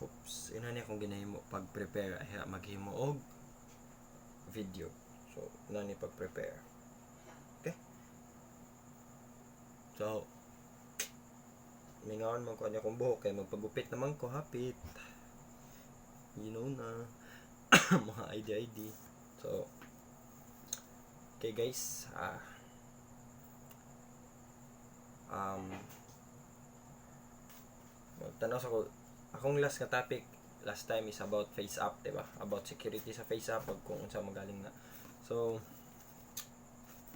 Oops, inani akong ginahimo pag-prepare ay maghimo og video. So, inani pag-prepare. Okay? So, mingawan man ko ani akong buhok kay magpagupit naman ko hapit. You know na. Mga ID ID. So, okay guys, magtanaw sa ko akong last nga topic last time is about FaceApp, di ba? About security sa FaceApp ug kung unsa magaling na. So,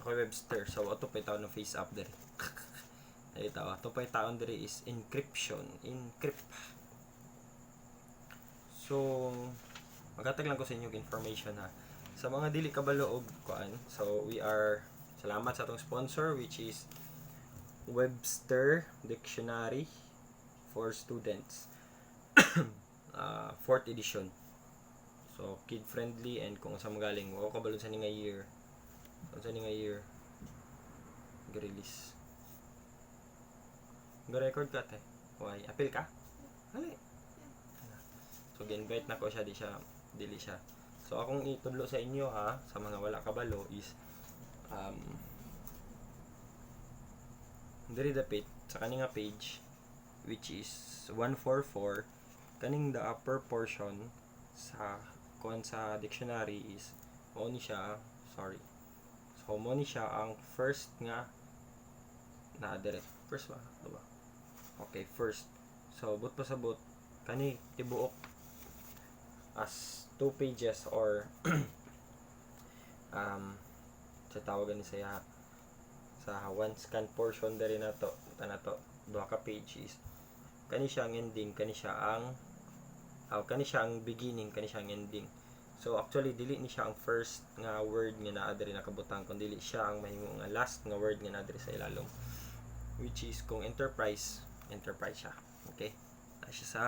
ako Webster. So, ato pa tawon ng FaceApp diri. Ay tawa. Ato pa taon diri is encryption. Encrypt. So, maghatag lang ko sa inyo og information ha. Sa mga dili kabalo og kuan, so we are salamat sa atong sponsor, which is Webster Dictionary for Students. Fourth edition. So, kid friendly and kung sa magaling, wa ko kabalo sa ni nga year. Unsa ni nga year? Release. Ga-record ka, te. Why? Apil ka? Ali. So, gi-invite na ko siya, di siya, dili siya. So, akong itudlo sa inyo ha, sa mga wala kabalo is, diri dapit, sa kaning nga page, which is 144, kaning the upper portion sa kuan sa dictionary is, mao ni siya, sorry. So, mao ni siya ang first nga naa dire. First ba? Diba? Okay, first. So, but pasabot, kani tibuok as two pages or sa tawagan ni sa one scan portion diri nato, buta nato duha ka page is kani siya ang ending, kani siya ang kani siya ang beginning, kani siya ang ending. So actually dili ni siya ang first nga word nga naa diri nakabutang, kun dili siya ang mahimo nga last nga word nga naa diri sa ilalom, which is kung enterprise, enterprise siya. Okay, na siya sa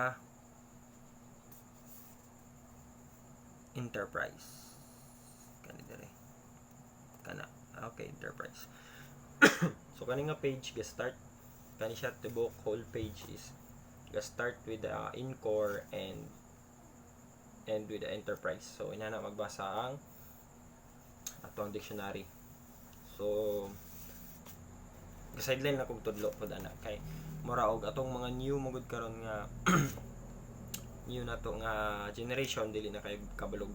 enterprise kani diri kana. Okay, enterprise. So kani nga page ga start kani siya, tibuok whole page is ga start with the in-core and end with the enterprise. So inana magbasa ang atong dictionary. So sideline na kog tudlo pod ana kay mura og atong mga new magud karon nga new na to nga generation, dili na kay kabalog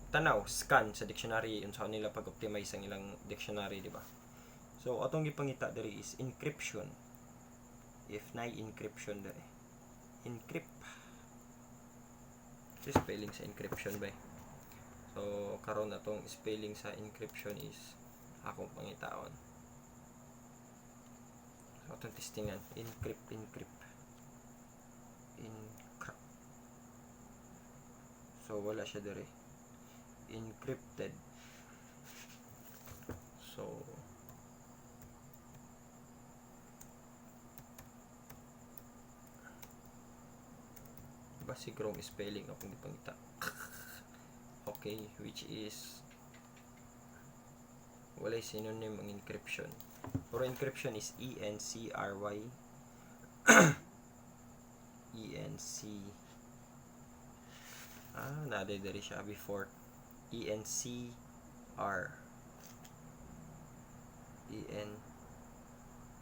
tanaw scan sa dictionary, unsa nila pag-optimize ang ilang dictionary, di ba? So atong gipangita diri is encryption, if nay encryption diri. Encrypt, so spelling sa encryption ba. So karon atong spelling sa encryption is akong pangitaon. So atong testingan encrypt, encrypt, encrypt. So wala siya diri, encrypted. So basig wrong spelling akong gipangita. Okay, which is walay synonym ang encryption, pero encryption is E N C R Y E N C, naa diri siya before. E N C R E N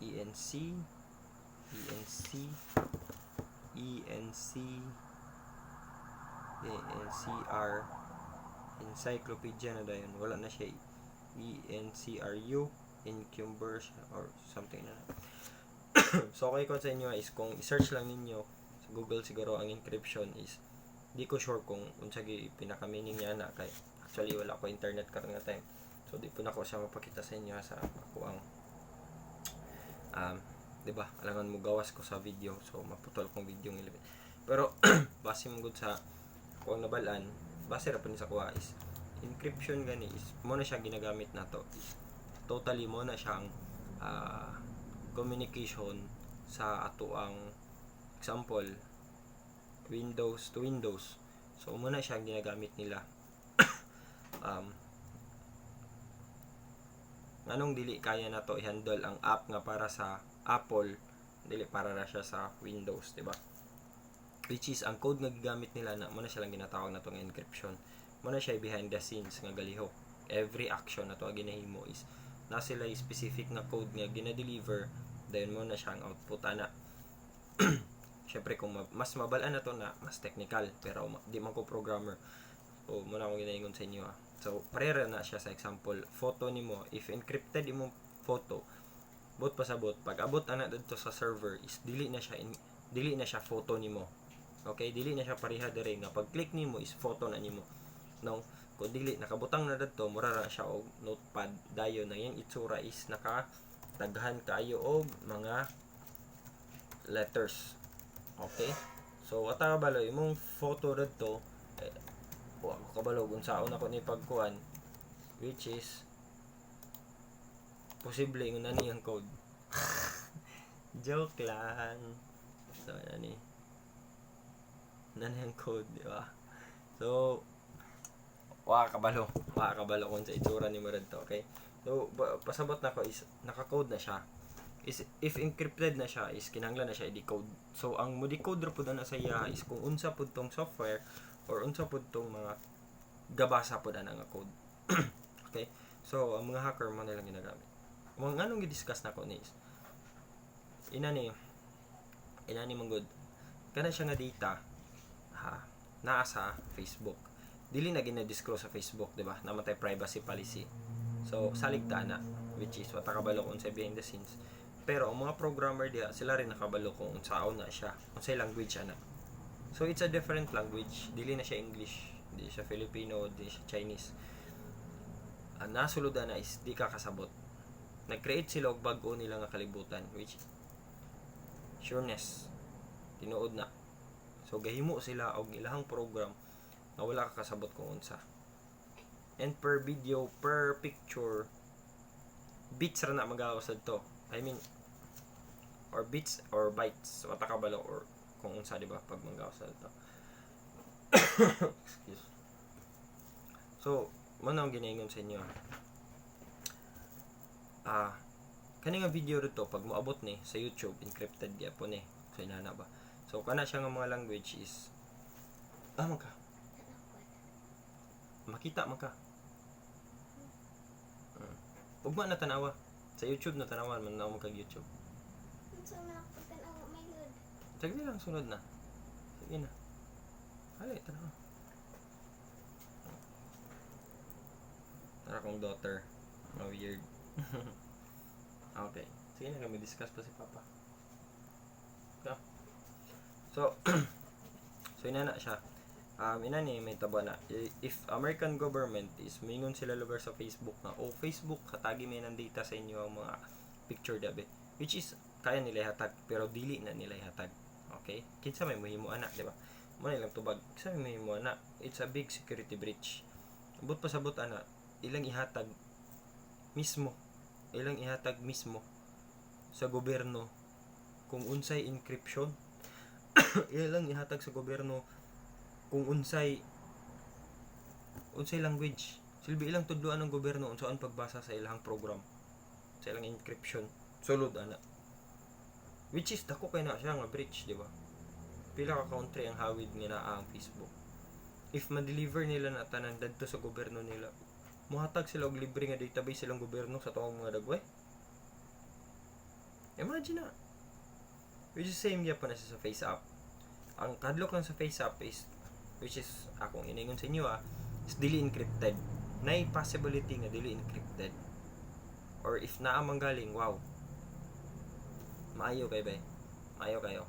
E N C E N C E N C E N C R, encyclopedia na dayon. Wala na siya. E N C R U, encumber siya or something na. So okay ko sa inyo is kung i-search lang ninyo sa Google siguro ang encryption is di ko sure kung unsa gi pinaka meaning niya na kay actually wala ko internet karon nga time, so di po nako siya mapakita sa inyo sa ako ang di ba, alangan mo gawas ko sa video, so maputol kong video ng 11. Pero base mo gud sa ako ang nabalan, base ra pa ni sa kuha is encryption gani is mo na siya ginagamit nato is totally mo na siyang communication sa ato ang example Windows to Windows. So mo na siya ang ginagamit nila. Nganong dili kaya nato i-handle ang app nga para sa Apple, dili para ra siya sa Windows, di ba? Which is ang code nga gigamit nila na mo na siya lang ginatawag nato nga encryption. Mo na siya behind the scenes nga galihok. Every action nato nga ginahimo is na sila specific nga code nga gina-deliver, dayon mo na siya ang output ana. Syempre, kung mas mabal-an na to na mas technical, pero di man ko programmer. So mo na akong ginaingon sa inyo, ah. So pareha na siya sa example, photo nimo, if encrypted imong photo, buot pasabot, pag abot ana didto sa server is dili na siya photo nimo. Okay, dili na siya pareha dire nga pag click nimo is photo na nimo. No, kung dili nakabutang na didto, mura ra siya og notepad, dayon na iyang itsura is naka daghan kaayo og mga letters. Okay? So, wa ta kabalo imong photo didto, eh, wa ko kabalo kung unsaon ako ni pagkuan, which is posible ingon ani ang code. Joke lang. So, nani. Nani ang code, di ba? So, wa kabalo. Wa kabalo kung sa itsura ni mo didto, okay? So, pasabot na ko is naka-code na siya. Is if encrypted na siya is kinahanglan na siya i-decode. So, ang mo-decode ra pud na sa iya is kung unsa pud tong software or unsa pud tong mga gabasa pud ana nga code. Okay? So, ang mga hacker mo nilang ginagamit. Mga anong gi-discuss nako ni is inani man gud kana siya nga data, ha, naa sa Facebook. Dili na gina-disclose sa Facebook, di ba? Naman tay privacy policy. So, salig ta na, which is wata kabalo kung sa behind the scenes. Pero ang mga programmer diha, sila rin nakabalo kung unsaon na siya, unsay language ana. So it's a different language, dili na siya English, dili siya Filipino, dili siya Chinese. Ang nasulod na is di ka kasabot. Nag-create sila og bag-o nila nga kalibutan, which sureness tinuod na. So gahimo sila og ilahang program nga wala ka kasabot kung unsa. And per video, per picture, bits ra na magawas adto. I mean, or bits or bytes, wata kabalo or kung unsa, di ba, pag manggawas adto. Excuse. So, mo na ang ginaingon sa inyo. Ah, kani nga video rito, pag moabot ni sa YouTube, encrypted gyapon ni. So inana ba. So kana siya nga mga language is ah man ka makita man ka. Ugma na tanawa. Sa YouTube na tanawan man na mo kag YouTube. Unsa man ako pagtan-aw, my God? Sige lang, sunod na. Sige na. Hali, tanawa. Tara kong daughter. No weird. Okay. Sige na, kami discuss pa si Papa. Go. So inana siya. Inani may taba na. If American government is mingon sila lugar sa Facebook na, "Oh Facebook, hatagi may ng data sa inyo ang mga picture dabe." Which is kaya nila ihatag, pero dili na nila ihatag. Okay? Kinsa may mohimo ana, di ba? Mo na ilang tubag. Kinsa may mohimo ana? It's a big security breach. But pasabot ana, ilang ihatag mismo. Ilang ihatag mismo sa gobyerno kung unsay encryption. Ilang ihatag sa gobyerno kung unsay language. Silbi ilang tudloan ng gobyerno unsaon pagbasa sa ilang program, sa ilang encryption. Sulod ana. Which is dako kay na siya nga breach, di ba? Pila ka country ang hawid nga naa ang Facebook. If ma-deliver nila na tanan dadto sa gobyerno nila, muhatag sila og libre nga database silang gobyerno sa tuong mga dagway. Imagine na. Which is same gyapon na siya sa FaceApp. Ang kadlok lang sa FaceApp is, which is akong iningon sa inyo, ah, is dili encrypted. Nay possibility nga dili encrypted. Or if naa man galing, wow. Maayo kay bay. Maayo kayo.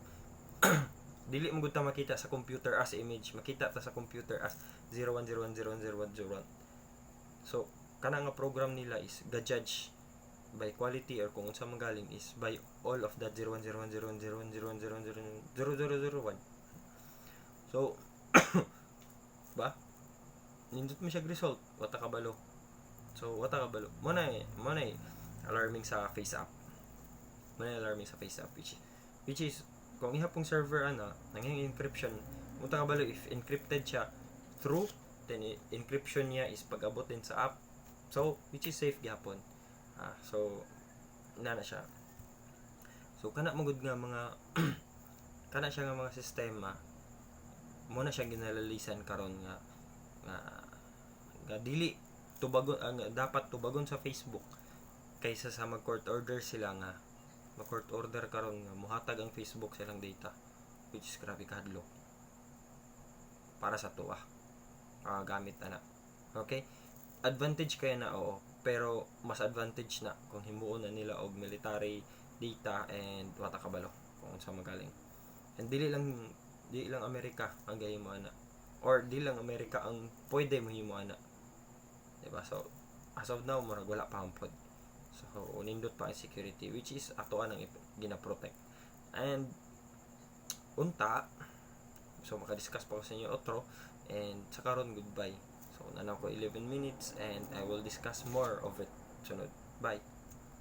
Dili mo gud ta makita sa computer as image, makita ta sa computer as 0101010101. So, kana nga program nila is ga-judge by quality or kung unsa man galing is by all of that 0101010101000001. So, ba? Nindot mo siya result, wata kabalo. So, wata kabalo. Mo na eh, alarming sa FaceApp. Mo na alarming sa FaceApp, which is kung ihapong server ana, nang encryption, mo ta kabalo if encrypted siya through, then encryption niya is pag-abot din sa app. So, which is safe gyapon. Ah, so na na siya. So kana magud nga mga kana siya nga mga sistema mo na siya ginalalisan karon nga dili tubagon ang dapat tubagon sa Facebook kaysa sa mag court order sila, nga mag court order karon nga muhatag ang Facebook sa ilang data, which is grabe kahadlok para sa tuwa gamit ana. Okay, advantage kaya na, oo, pero mas advantage na kung himuon na nila og military data and wata kabalo kung unsa magaling. And dili lang Amerika ang gahimo ana or di lang Amerika ang pwede mohimo ana, diba? So as of now, murag wala pa ang pod. So nindot pa ang security, which is ato ang gina-protect. And unta, so maka-discuss pa ko sa inyo otro, and sa karon, goodbye. So nanaw ko 11 minutes and I will discuss more of it sunod. Bye.